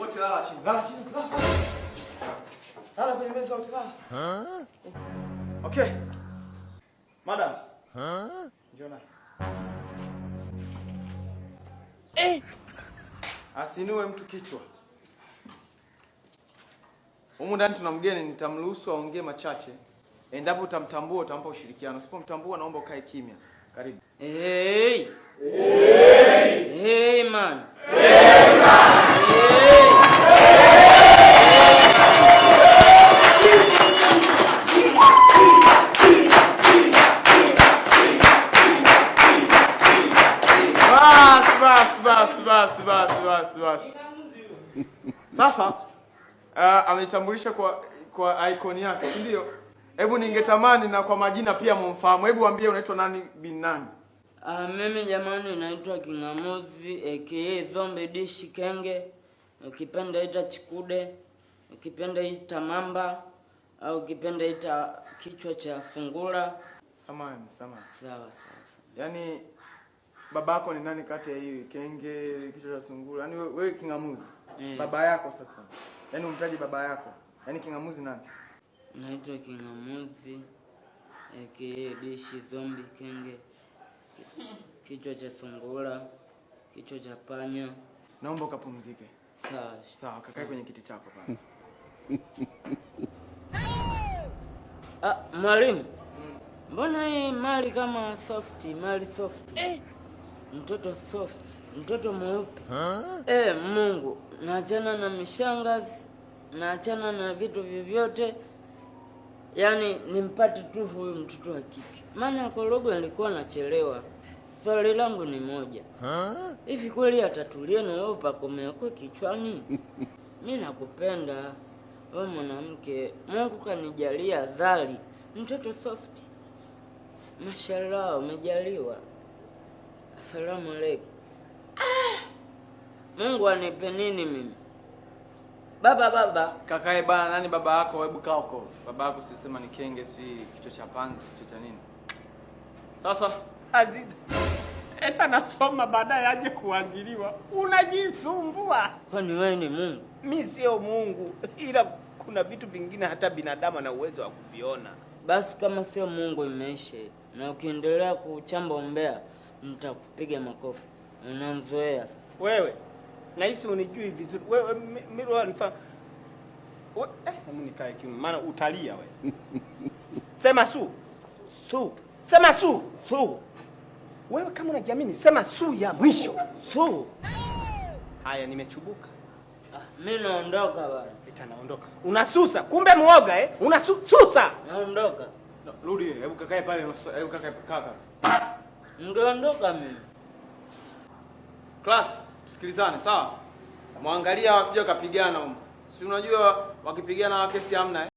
Wote lala chini. Lala chini. Lala. Lala kwenye meza wote lala. Okay. Madam. Njoo na. Eh. Asinue mtu kichwa. Humu ndani tuna mgeni, nitamruhusu aongee machache. Endapo utamtambua utampa ushirikiano. Usipomtambua naomba ukae kimya. Karibu. Hey. Hey. Hey man. Hey man. Hey. Bas, bas, bas, bas, bas, bas, bas. Sasa ametambulisha kwa icon yake, si ndio? Hebu ningetamani na kwa majina pia mumfahamu. Hebu waambie unaitwa nani bin nani? Ah, mimi jamani naitwa Kingamuzi aka Zombe Dishi Kenge. Ukipenda ita Chikude, ukipenda ita Mamba au ukipenda ita kichwa cha sungura. Samahani, samahani. Sawa, sawa, sawa. Yaani babako ni nani kati ya hii Kenge, kichwa cha sungura? Yaani wewe Kingamuzi. Baba yako sasa. Yaani umtaje baba yako. Yaani Kingamuzi nani? Naitwa Kingamuzi aka Dishi Zombi Kenge, kichwa cha sungura, kichwa cha panya. Naomba ukapumzike. Sawa. Sawa, kakae kwenye kiti chako pale. Ah, mwalimu. Mbona hii mali kama soft, mali soft? Mtoto soft, mtoto mweupe. Mungu, naachana na mishangazi, naachana na vitu vyovyote. Yaani nimpate tu huyu mtoto wa kike. Maana korogo nilikuwa nachelewa. Swali langu ni moja. Hivi kweli atatulia na wewe pakome wako kichwani? Mimi nakupenda wewe mwanamke. Mungu kanijalia dhali. Mtoto soft. Mashallah, umejaliwa. Asalamu alaykum. Mungu anipe nini mimi? Baba, baba. Kakae bana, nani baba yako? Hebu kaa huko. Baba yako si usema ni Kenge, si kichwa cha panzi, si kichwa cha nini? Sasa Aziza, eta nasoma baadaye aje kuajiriwa. Unajisumbua. Kwani wewe ni Mungu? Mimi sio Mungu, ila kuna vitu vingine hata binadamu ana uwezo wa kuviona. Basi kama sio Mungu imeisha. Na ukiendelea kuchamba umbea, nitakupiga makofi. Unanzoea sasa. Wewe, nahisi unijui vizuri. Wewe, mimi hebu nikae kimya, maana utalia wewe. Sema su. Su. Sema su. Su. Wewe kama unajiamini, sema su ya mwisho. Su. Haya, nimechubuka. Mimi naondoka bana. Eta naondoka. Unasusa, kumbe muoga? Unasusa. Naondoka. No, rudi, hebu kakae pale, hebu kakae kaka. Ningeondoka mimi. Class, tusikilizane, sawa? Muangalia wasije wakapigana huko. Si unajua wakipigana kesi hamna?